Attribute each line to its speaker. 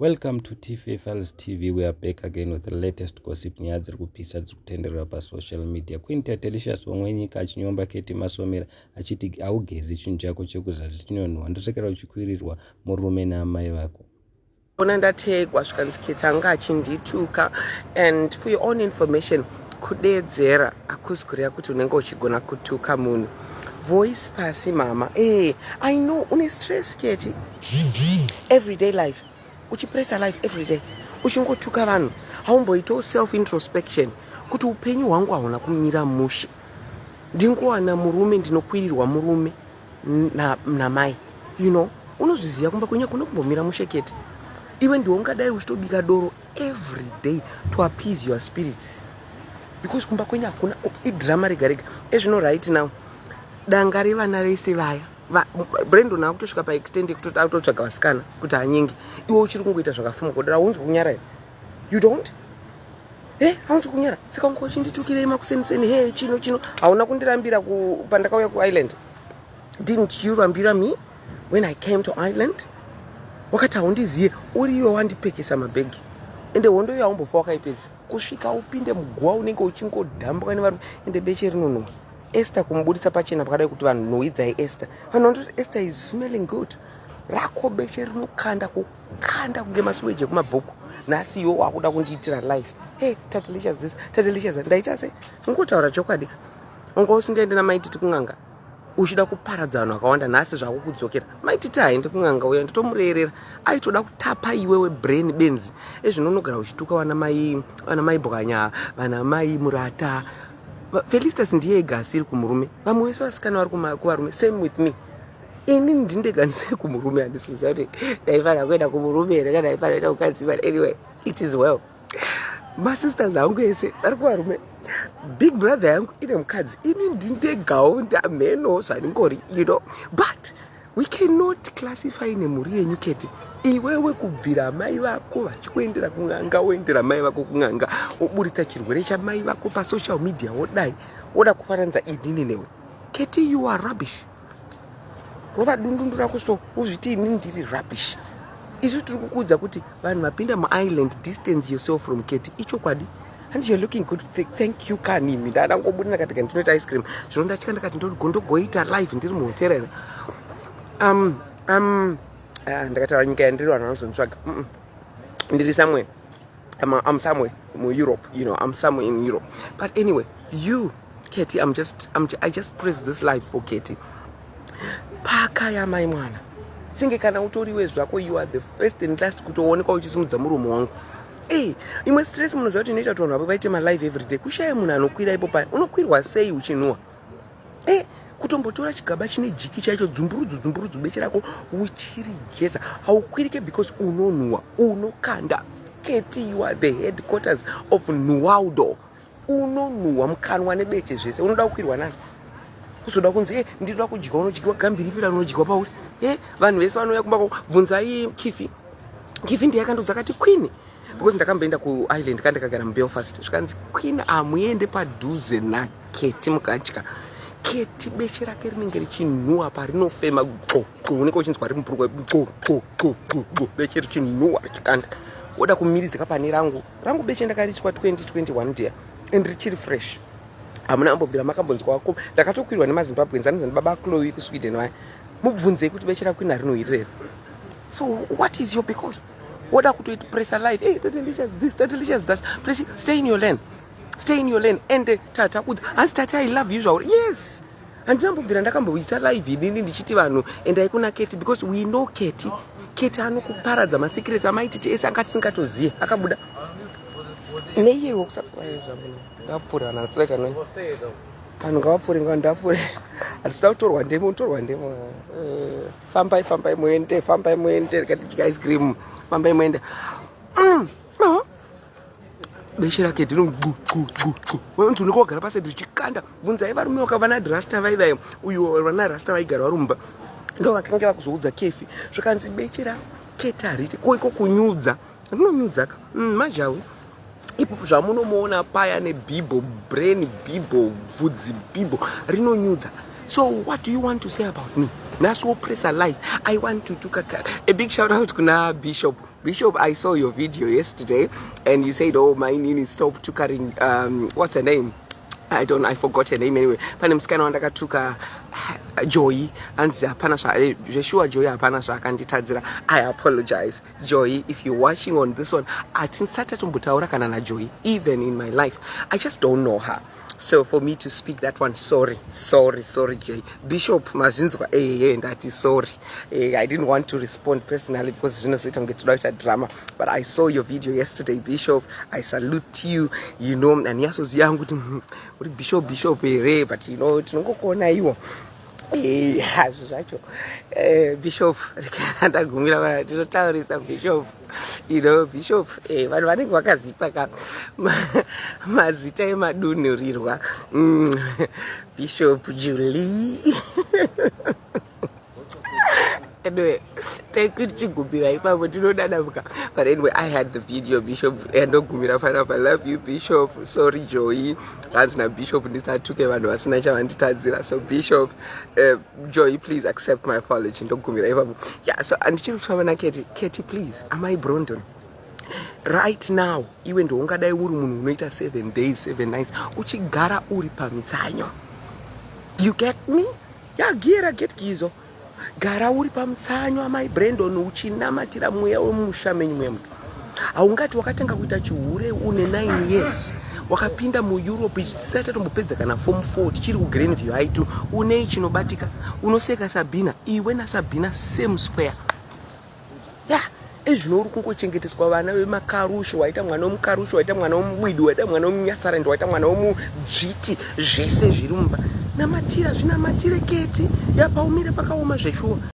Speaker 1: Welcome to TFA Files TV. We are back again with the latest gossip. Nyaya dziri kupisa dziri kutenderera pasocial media. Queen Tatelicious womwenyika achinyomba Ketty Masomera achiti haugezi chinhu chako chekuzasi chinonhuhwa, ndosekera uchikwirirwa murume naamai vako.
Speaker 2: Ona ndategwa zvikanzi Ketty anga achindituka. And for your own information, kudeedzera hakusi kureva kuti unenge uchigona kutuka munhu. Voice pasi mama. Hey, I know une stress, Ketty. Everyday life uchipressa life every day uchingotuka vanhu, haumboitawo self introspection kuti upenyu hwangu hauna kumira mushe. Ndingowana murume, ndinokwirirwa murume namai. Unozviziva kumba kwenyu hakuna kumbomira mushe, Ketty. Iwe ndiwe ungadai uchitobika doro every day to appease your spirits because kumba kwenyu hakuna, idrama rega rega. Ezvino right now danga revana rese vaya, Brandon akutosvika paextent yekutoti akutotsvaga vasikana kuti anyenge. Iwe uchiri kungoita zvakafuma kudara. Haunzwi kunyara here? You don't, e haunzwi kunyara? Saka unga uchinditukirei makuseniseni? He, chino chino hauna kundirambira pandakauya kuIreland. Didn't you rambira me when I came to Ireland? Wakati haundiziye. Uriwe wandipekesa mabhegi, ende hondo iyo haumbofa wakaipedza kusvika upinde muguva. Unenge uchingodhambwa nevarume, ende beche rinonhuhwa. Esther kumubudisa pachena pakadai kuti vanhu nhuwidzai Esther, vanhu vanototi Esther is smelling good. Rako beche rinokanda kukanda kunge masuweji ekumabhuku. Nhasi iwe wakuda kundiitira life. Hey, Tatelicious this, Tatelicious that. Ndaita sei? Ungotaura chokwadi ka. Unga usingaendi naMaititi kun'anga, uchida kuparadza vanhu vakawanda. Nhasi zvakukudzokera. Maititi haendi kun'anga uya, nditomurerera. Aitoda kutapa iwewe brain benzi. Ezvino unogara uchituka vana mai, vana mai Bwanya, vana mai Murata. Felistas ndiye ega asiri kumurume. Vamwe vese vasikana vari kuvarume. Same with me, ini ndindega ndisiri kumurume. Handisi kuziva kuti ndaifanira kuenda kumurume here kana ndaifanira kuenda kukadzi, but anyway, it is well. Masisters angu ese vari kuvarume. Big brother yangu ine mukadzi, ini ndindegawo ndamheno zvandingori. But we cannot classify nemhuri yenyu, Ketty. Iwewe kubvira mai vako vachikuendera kun'anga, woendera mai vako kun'anga, woburitsa chirwere chamai vako pasocial media, wodai woda kufananidza inini newe. Ketty, you are rubbish. Rova dundundu rako so uzviti inini ndiri rubbish. Isu tiri kukuudza kuti vanhu vapinda muIreland, distance yourself from Ketty. Ichokwadi. Hanzi you're looking good. Thank you kanimi. Ndandangobuda ndakati kandinoita ice cream. Zvino ndatya, ndakati ndogoita live ndiri muhotera here? Ah, ndakataura nyika yandiri, vanhu vanozonditsvaga. Ndiri somewhere. I'm somewhere muEurope. I'm somewhere in Europe. But anyway, you Ketty, I just press this live for Ketty. Paka yamai mwana singe kana utoriwe zvako, you are the first and last kutoonekwa uchisimudza muromo wangu. Ei, imwe stress munoziva kuti inoita kuti vanhu vavo vaite malive everyday, kushaya munhu anokwira ipo paya. Unokwirwa sei uchinhuhwa? E, kutombotora chigaba chine Jik chaicho, dzumburudzu dzumburudzu beche rako uchirigeza, haukwirike because unonhuhwa, unokanda. Ketty, you are the headquarters of nuwaldo. Unonhuhwa mukanwa nebeche zvese. Unoda kukwirwa nani? Uzoda kunzi e ndinoda kudya, unodyiwa gambiripira, unodyiwa pauri. E, vanhu vese vanouya kumba kwako, bvunzai Kifi. Kifi ndiye akandodza akati queen, because ndakamboenda kuIreland kandakagara muBelfast. Zvikanzi, "Queen, hamuende padhuze naKetty, mukatya Ketty beche rake rinenge richinhuhwa parinofema qo qo, unenge uchinzwa riri mupurukwa qo qo qo qo qo, beche richinhuhwa richikanda." Woda kumirizika pane rangu. Rangu beche ndakariswa 2021 dear, and richiri fresh. Hamuna ambobvira makambonzwa wako. Ndakatokwirwa nemaZimbabweans anonzi baba Chloe kuSweden vaya. Mubvunzei kuti beche raQueen harinohirira. So what is your, because woda kutoiti pressa live, "Hey, Tatelicious this, Tatelicious that." Please stay in your lane, stay in your lane. And tata kudza, hanzi, "Tata, I love you zvauri." Yes, handinambobvira ndakamboisa live inini ndichiti vanhu endai kuna Ketty, because we know Ketty. Ketty anokuparadza. Masecrets amaititi ese anga tisingatoziye akabuda neiyewo. Ndapfuura, vanhu hatitoita noise. Vanhu ngavapfuure, ngavandapfuure, hatisida kutorwa ndemo, utorwa ndemo. Fambai, fambai muende, fambai muende, rikatidya ice cream, fambai muende. Beche rake ndino unzi unenge wagara paside richikanda. Bvunzai varume vakava nadrasta vaivai uyu, vana rasta vaigara vari mumba, ndo vakange vakuzoudza Kefi. Zvakanzi beche raKetty hariti koiko kunyudza, rinonyudzaka majawi ipo zvamunomuona paya nebhibho, brain bhibho, bvudzi bhibho, rinonyudza. So what do you want to say about me? Nhasi wopressa live, I want to tuka. A big shout out kuna Bishop. Bishop, I saw your video yesterday and you said, oh, my nini, stop tukaring, what's her name? I don't, I forgot her name anyway. Pane musikana wandakatuka, Joy, hanzi hapana zveshuwa. Joy hapana zvaakanditadzira. I apologize, Joy, if you're watching on this one. Hatisati tatombotaura kana naJoy even in my life. I just don't know her, so for me to speak that one, sorry, sorry, sorry, Jay. Bishop, mazvinzwa? Ehe, ndati sorry. I didn't want to respond personally because zvinozoita kunge toda kuita drama, but I saw your video yesterday, Bishop. I salute you, you know. Handinyatsoziva yangu kuti uri bishop, bishop here, but you know, tinongokuona iwo. Hazvo zvacho, Bishop, ndagumira pana tinotaurisa Bishop, you know. Bishop, vanhu vanenge vakazvipa ka mazita emadunhurirwa. Bishop Julie. Anyway, taikuti ipapo tinodadamuka, but anyway, I had the video, Bishop. Andogumira panapa. Love you, Bishop. Sorry, Joy. Hanzi naBishop ndisatuke vanhu vasina chavanditadzira. So Bishop, Joy, please accept my apology. Ndogumira ipapo. Yeah, so andichiri kufamba naKeti. Keti, please, amai Brondon, right now iwe ndoungadai uri munhu unoita 7 days 7 nights uchigara uri pamitsanyo. You get me? Yagira get gizo. Gara uri pamutsanyo, amai Brandon, uchinamatira mweya wemusha menyu. Mweya mutu haungati wakatanga kuita chihure une 9 years, wakapinda muEurope tisati tatombopedza kana form 4, tichiri kuGreenview. Haitu unei chinobatika? Unoseka Sabhina, iwe naSabhina same square ya. Ezvino uri kungochengeteswa vana vemakarusho. Waita mwana wemukarusho, waita mwana wemubwidi, waita mwana wemunyasarandi, waita mwana wemudzviti, zvese zviri mumba. Namatira, zvinamatire, Keti. Yapaumire pakaoma zveshuwa.